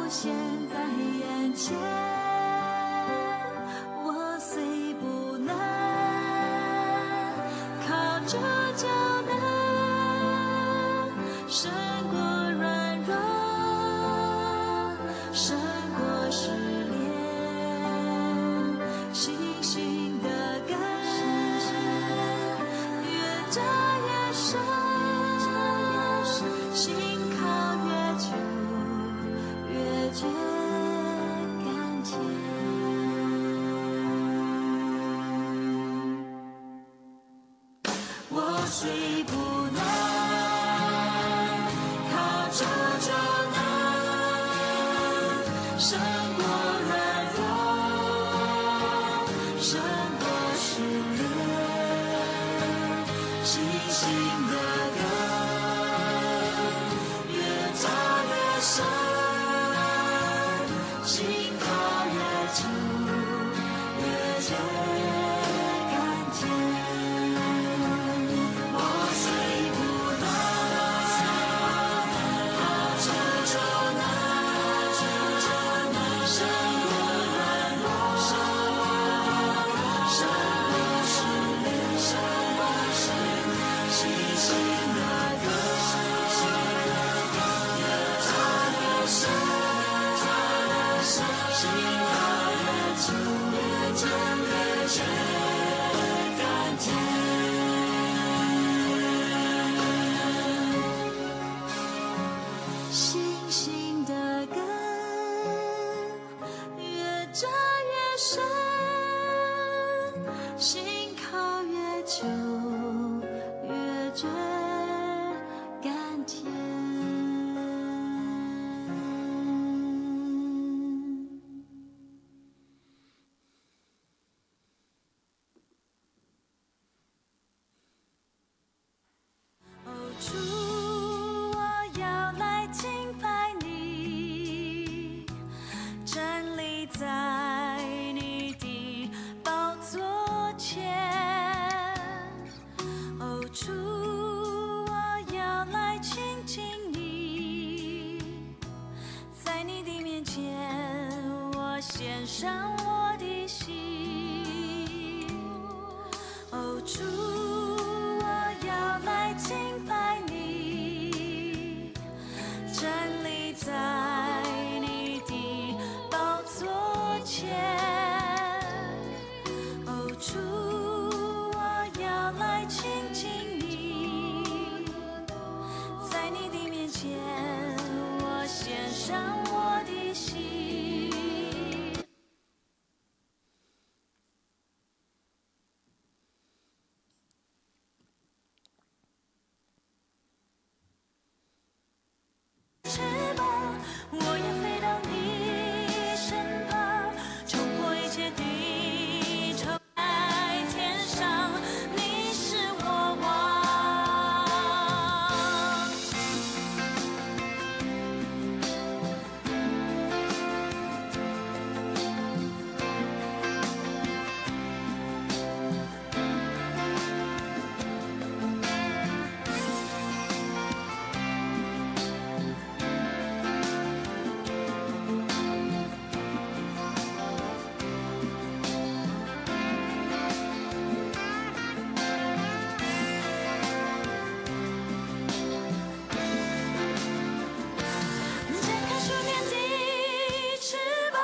現在眼前。我雖不能，靠主就能勝過軟弱，勝過試煉，信心的根越扎越深，信靠越久越覺甘甜。我雖不能，靠主就能勝過軟弱，勝過試煉，信心的根越扎越深，信靠越久越覺甘甜。我雖不能，靠主就能勝過軟弱，勝過試煉，信心的根越扎越深，信靠越久越覺甘甜。信心的根越扎越深，信靠越久越覺甘甜。哦，主，我要來敬拜你，站立在你的寶座前。哦，主，我要來親近你，在你的面前，我獻上我的心。哦，主，我要來敬拜你，站立在你的寶座前。哦，主，我要來親近你，在你的面前，我獻上我的心。翅膀，我要飛到你身旁，衝破一切的愁，在天上，你是我王。展開屬天的翅膀，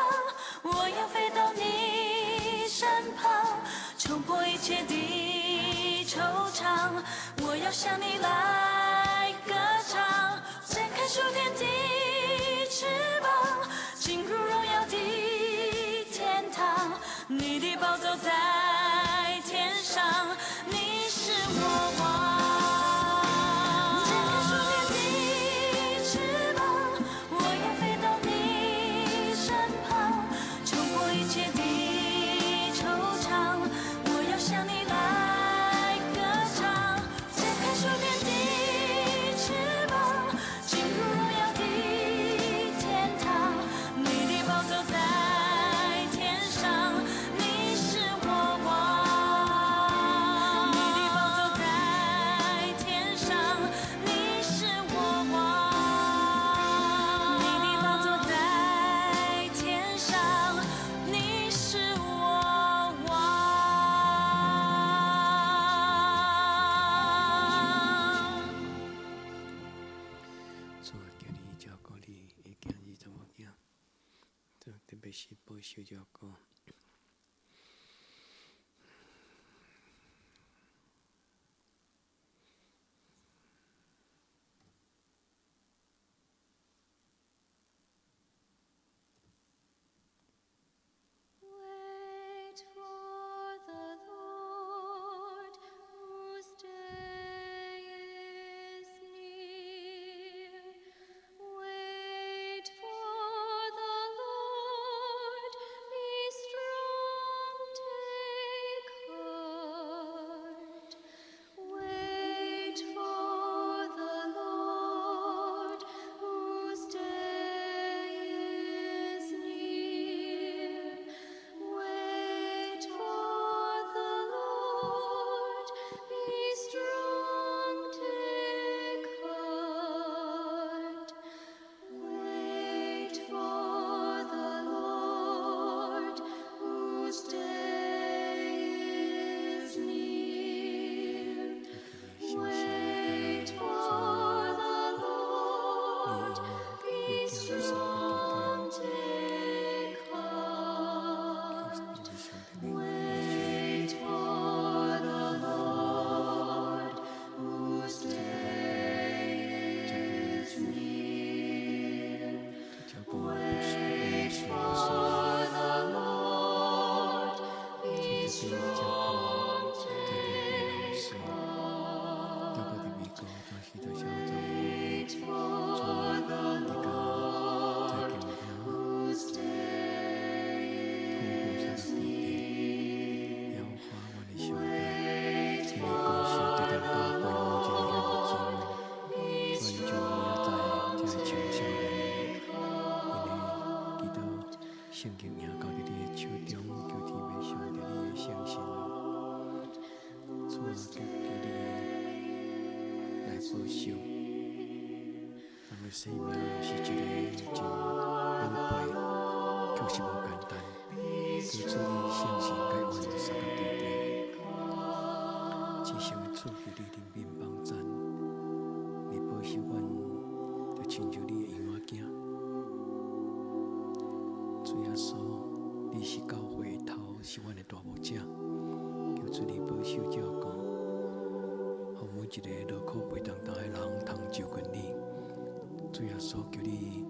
我要飛到你身旁，衝破一切的惆悵，我要向你來歌唱。展開屬天的翅膀，進入榮耀的天堂，你的寶座在天上，你是我王。展開屬天的翅膀，我要飛到你身旁，衝破一切的惆悵，我要向你來歌唱。展開屬天的翅膀，進入榮耀的守照顧。 Wait for the Lord, whose day is near. Wait for the Lord, be strong, take heart. Wait for the Lord, whose day is near. Wait for the Lord, be strong, take heart. Wait for the Lord, whose day is near. Wait for the Lord, be strong, take heart. Wait for the Lord, whose day is near. Wait for the Lord, be strong, take heart. Wait for the Lord, whose day is near. Wait for the Lord, be strong, take heart. 聖經贏交佇你的手中，求天父上帝你的聖神，主啊，求求你來保守。咱的生命是一個真寶貝，確實無簡單。求主你聖神共阮相佮對佇，至聖的主，求你憐憫幫贊，你保守阮，就親像你的羊仔囝。主耶穌，你是教會的頭，是阮的大牧者，求主你保守照顧，予每一个勞苦背重擔的人通就近你。主耶穌，求你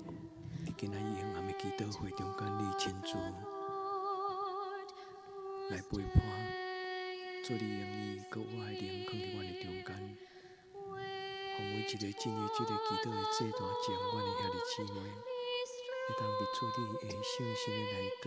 佇今仔日黑暗的祈禱會中間，你親自來陪伴，主你用你閣活的靈囥佇阮的中間，予每一個進入這个祈禱的祭壇前，阮的兄弟姊妹，會當佇主你的聖神的內底。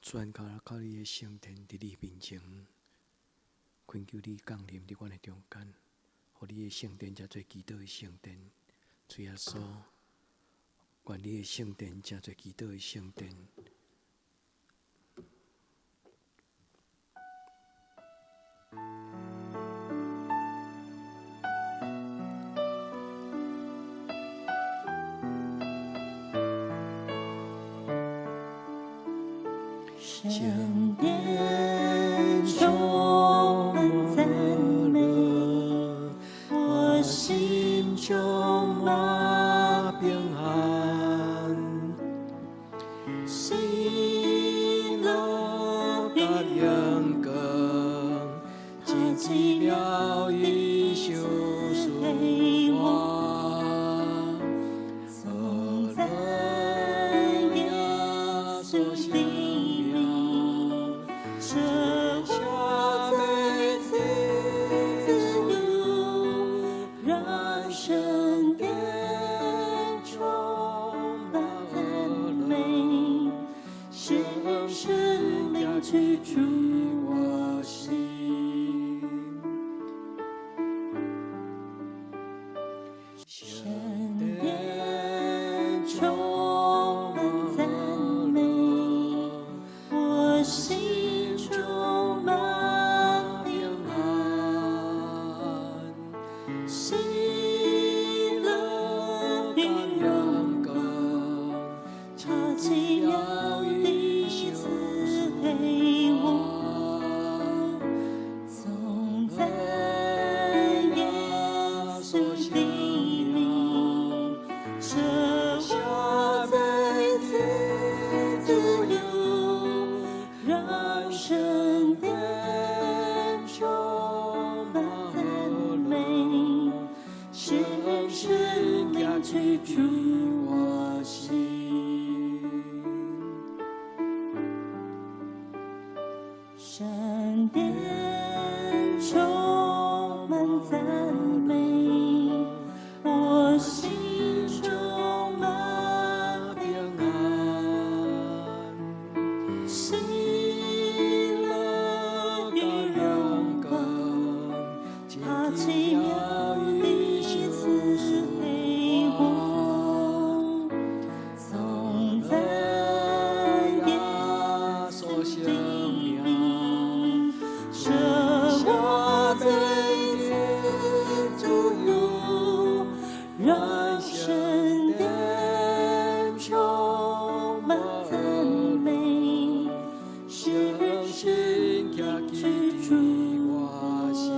宣告到你的聖殿佇你面前，懇求你降臨佇阮的中間，予你的聖殿成做祈禱的聖殿。主耶穌，願你的聖殿成做祈禱的聖殿。聖殿充滿讚美，我心充滿平安，喜樂佮榮光，真奇妙伊賞賜我，頌讚耶穌的名，使我再次自由，讓聖殿充滿讚美，新生命居住我心。聖殿充滿讚美，我心充滿平安，喜樂與榮光，這奇妙的居住我心。聖殿充滿讚美，我心充滿平安，喜樂與榮光，他奇妙的慈悲我，頌讚耶穌的名，赦我罪賜自由，讓聖殿充滿讚美，聖靈居住我心。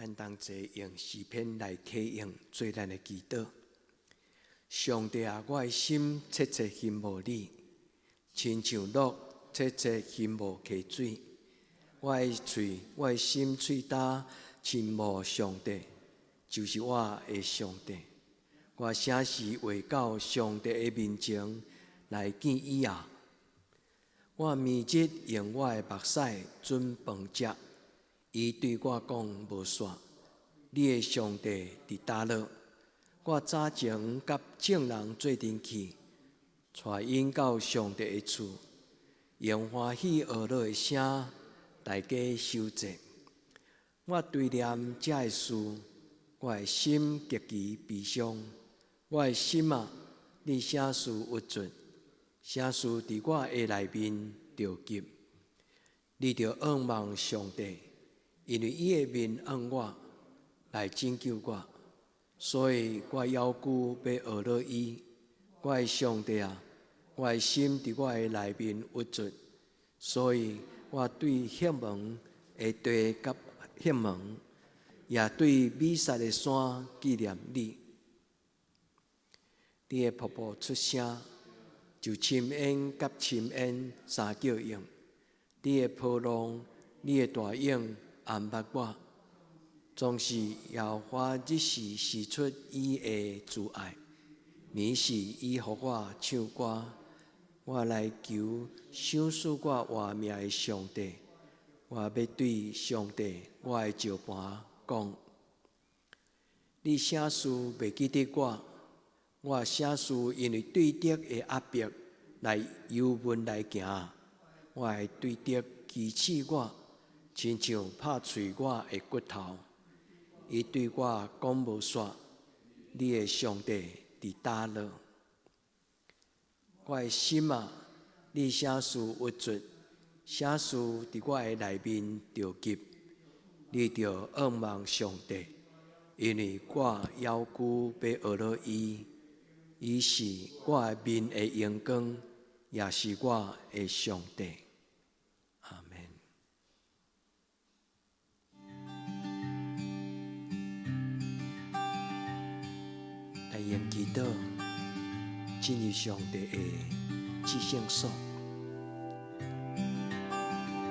咱同齊用詩篇來啟應做咱的祈禱。上帝啊，我的心切切欣慕你，親像鹿切切欣慕溪水。我的喙，我的心喙焦親慕上帝，就是我的上帝。我啥時會到上帝的面前來見伊啊？我暝日用我的目屎準飯食，伊對我講無煞，你的上帝佇佗落？我早前佮眾人做陣去，帶𪜶到上帝的厝，用歡喜呵樂的聲，大家守節。我追念這个事，我的心極其悲傷。我的心啊，你啥事鬱卒？啥事佇我的內面著急？你著仰望上帝，因為伊的面向我來拯救我，所以我猶閣欲呵咾伊。我的上帝啊，我的心佇我的內面鬱卒，所以我對赫門的地佮赫門，也對米薩的山紀念你。你的瀑布出聲，就深淵佮深淵相叫應。你的波浪，你的大湧淹沒我，總是耶和華日時釋出伊的慈愛，暝時伊予我唱歌，我來求賞賜我活命的上帝。我欲對上帝，我的石磐講：你啥事袂記得我？我啥事因為對敵的壓迫來憂悶來行？我的對敵譏刺我，親像拍碎我的骨頭。伊對我講無煞，你的上帝佇佗落？我的心啊，你啥事鬱卒？啥事佇我的內面著急？你著仰望上帝，因為我猶閣欲呵咾伊。伊是我的面的榮光，也是我的上帝。阿門。來用祈禱進入上帝的至聖所，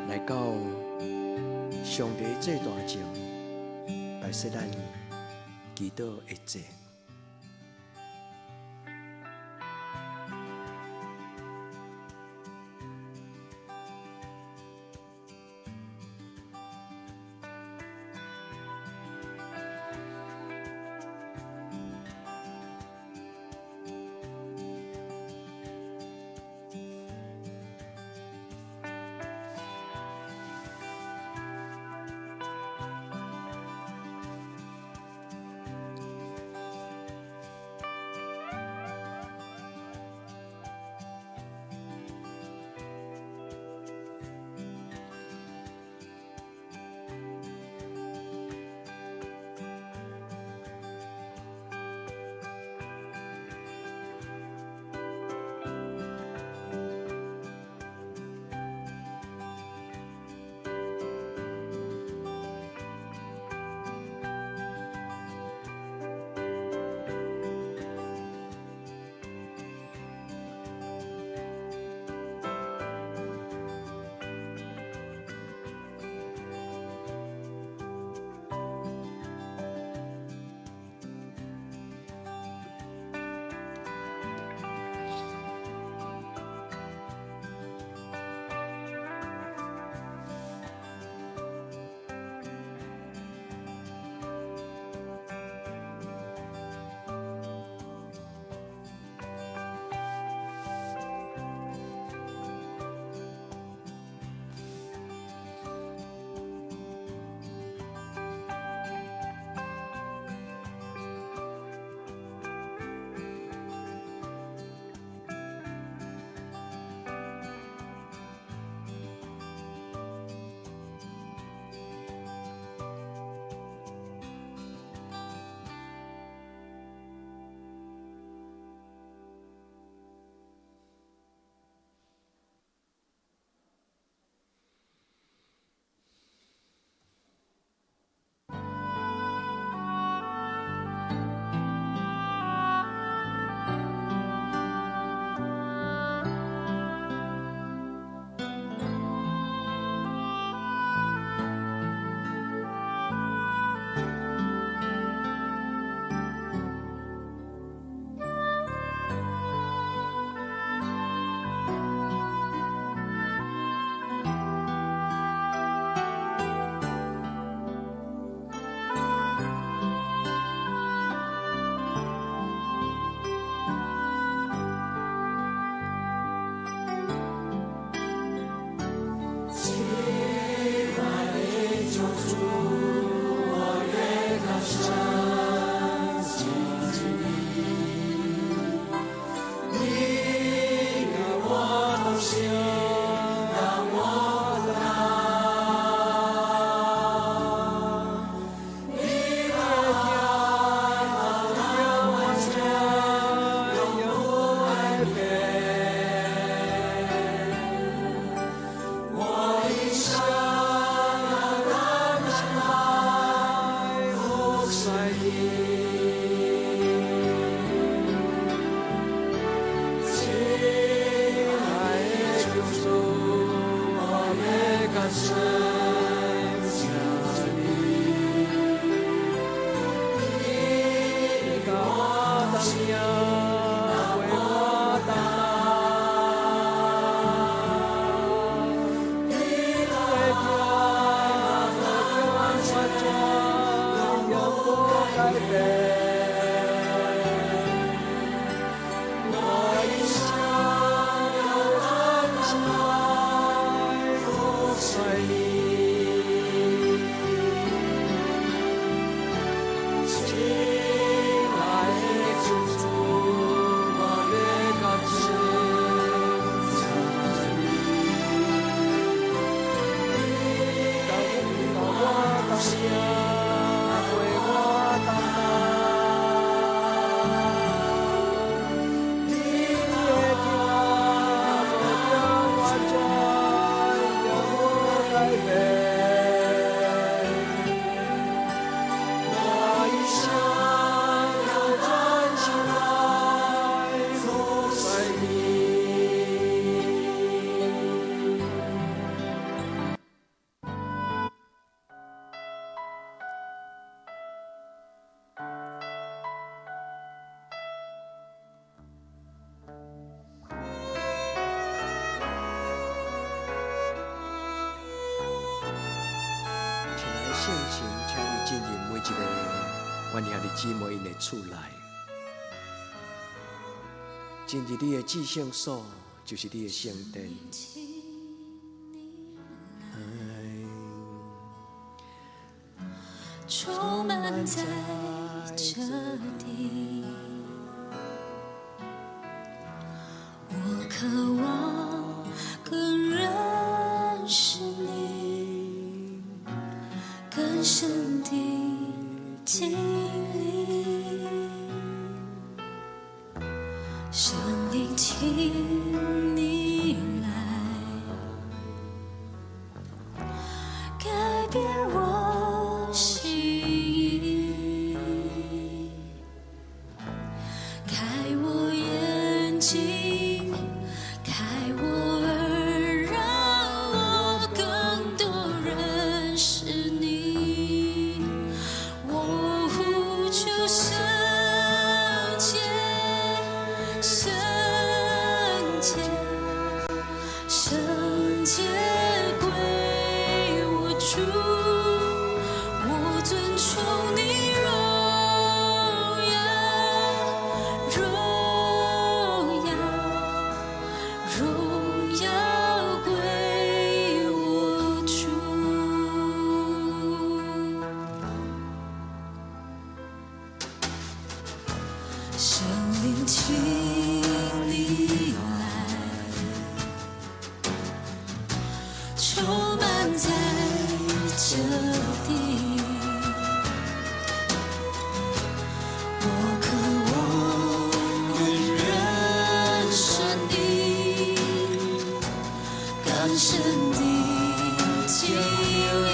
來到上帝祭壇前，擺設咱祈禱的祭。進入每一個阮兄弟姊妹𪜶的厝內，進入你的至聖所，就是你的聖殿。來充滿在這地，我渴望更認識你，更深的經歷。聖靈，請你來改變我心意，開我眼睛，開我耳，讓我更多認識你。我呼求聖潔，聖潔，聖潔歸我主，我尊崇你榮耀，榮耀，榮耀歸我主。聖靈，請你來，充滿在這地。我渴望更認識你，更深的經歷。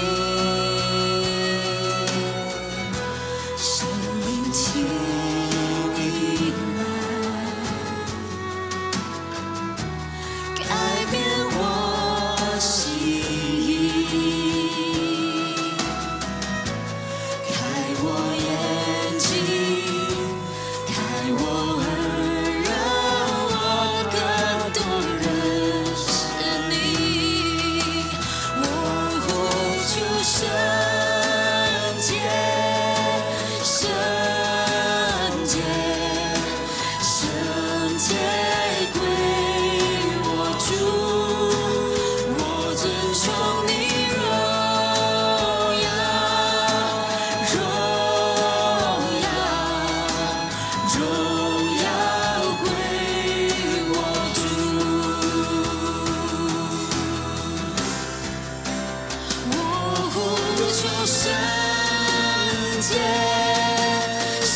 聖靈，請你來，改變我心意，開我眼睛，開我耳，讓我更多認識你。我呼求聖潔，聖潔，聖潔歸我主，我尊崇你榮耀，榮耀，榮耀歸我主。我呼求聖潔，聖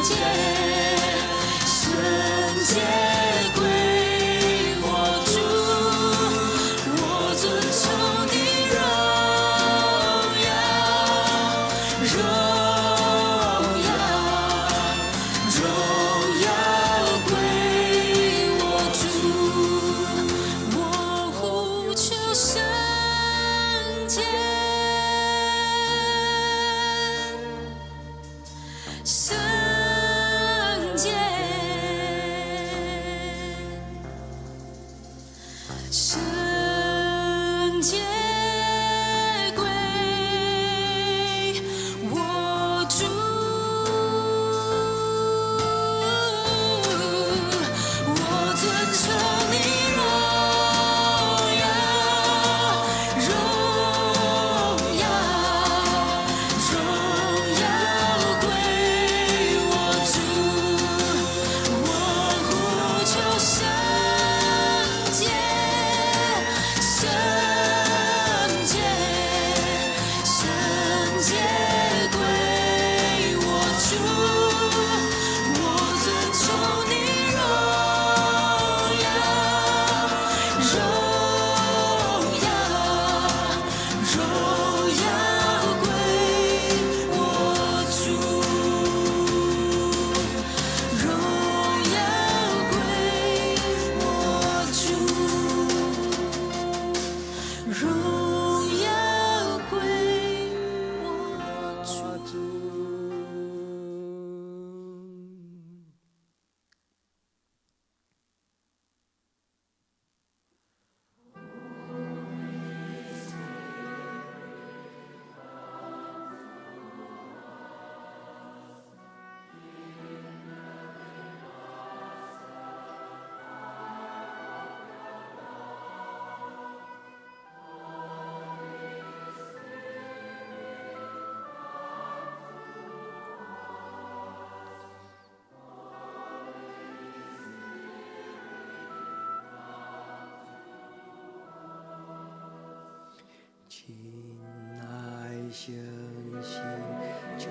潔，聖潔歸我主，我尊崇你榮耀，榮耀，榮耀歸我主。我呼求聖潔，聖潔，聖潔歸我聖神充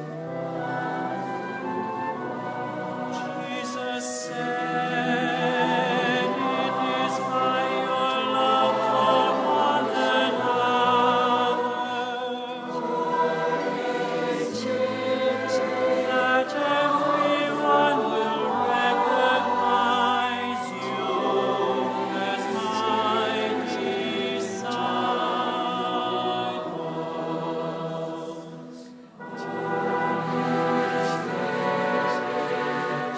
Jesus said, "It is by your love for one another that everyone will recognize you as my disciples." 聖神充親愛聖神充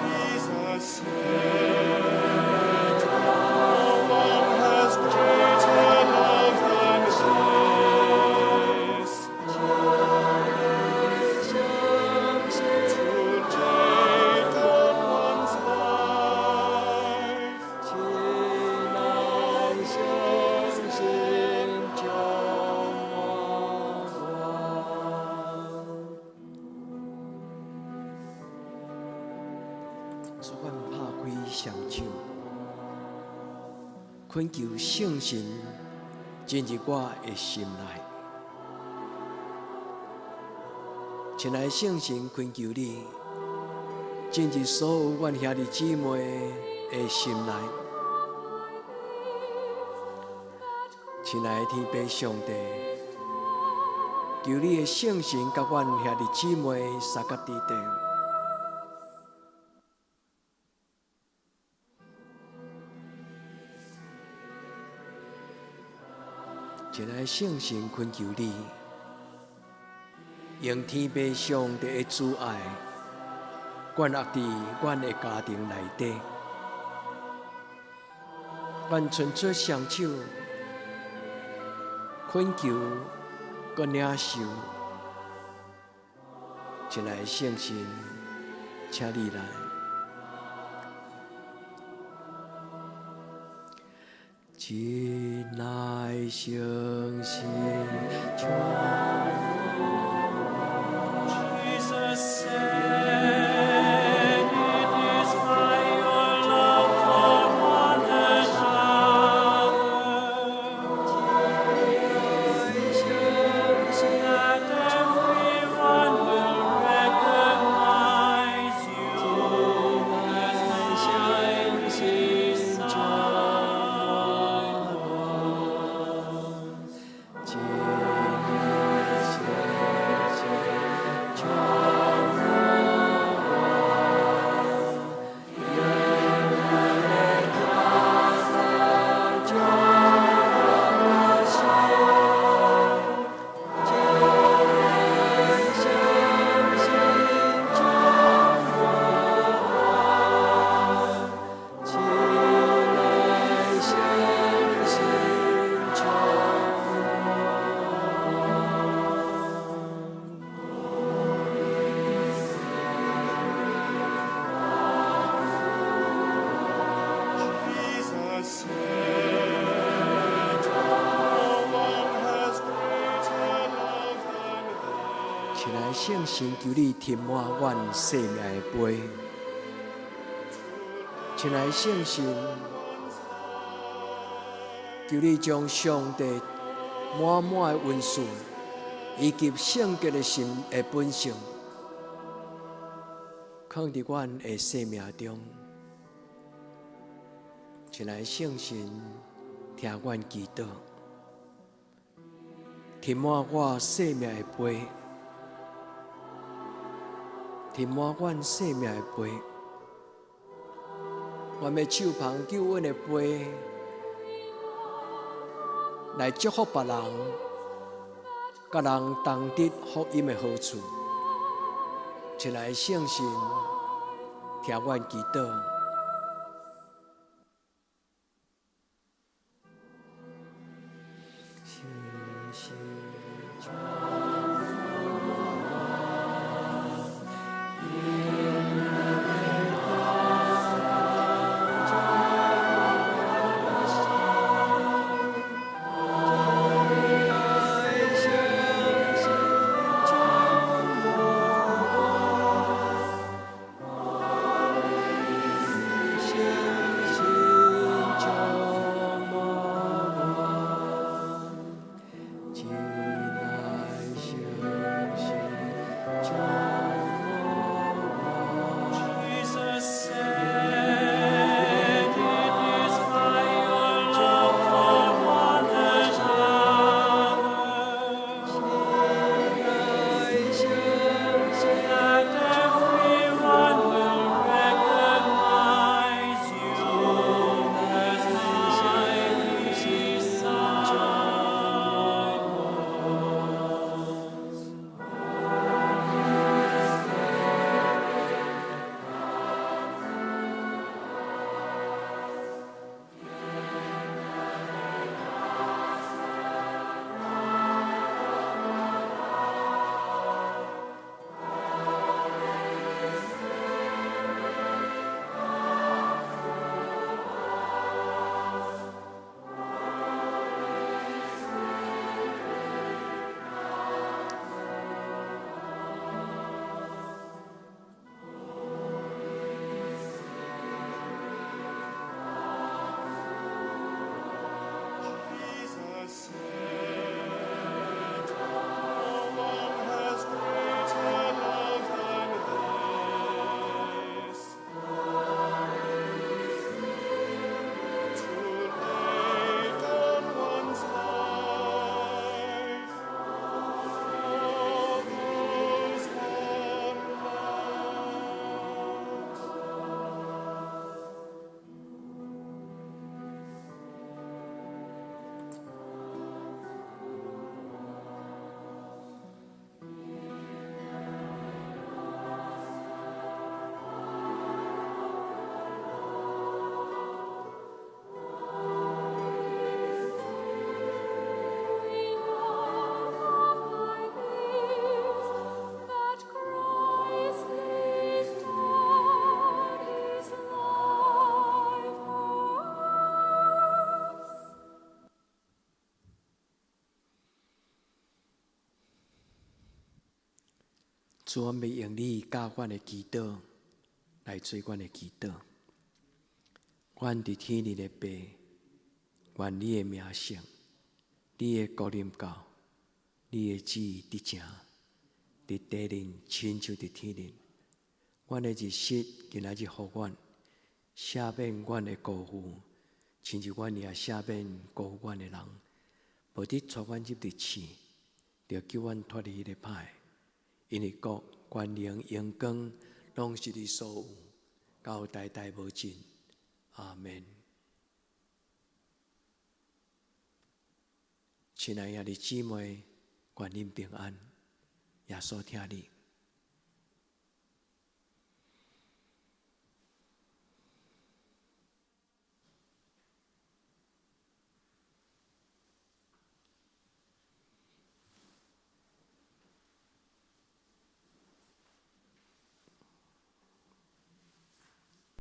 Jesus said, "No one has greater love than this, to lay down one's life." 親愛聖神充滿我。主，阮拍開雙手，懇求聖神進入我的心內。親愛聖神，懇求你進入所有阮兄弟姊妹的心內。親愛的天父上帝，求你的聖神佮阮兄弟姊妹相佮佇底。親愛聖神，懇求你，用天父上帝的慈愛，灌壓佇阮的家庭內底。阮伸出雙手，懇求閣領受。親愛的聖神，請你來。親愛聖神充 Jesus said, "It is by your love for one another that everyone will recognize you as my disciples." 親愛聖神充滿我，用你的充我心，親愛聖神充滿我，親愛聖神充滿我。 Jesus said, "No one has greater love than this." 親愛聖神，求你填滿阮生命的杯。親愛聖神，求你將上帝滿滿的恩賜，以及聖潔的心的本性，囥佇阮的生命中。親愛聖神，聽阮祈禱，填滿我生命的杯，填滿阮生命的杯。我欲手捧救恩的杯，來祝福別人，佮人同得福音的好處。親愛聖神，聽阮祈禱。主，阮欲用你教阮的祈禱來做阮的祈禱。阮佇天裡的爸，願你的名聖，你的國臨到，你的旨意得成，佇地面親像佇天頂。阮的日食今仔日予阮，赦免阮的過負，親像阮也赦免過負阮的人。無得帶阮入佇試，著救阮脫離彼个歹。因為國、權能、榮光，攏是你所有，到代代無盡。阿門。親愛的兄弟姊妹，願恁平安，耶穌疼你。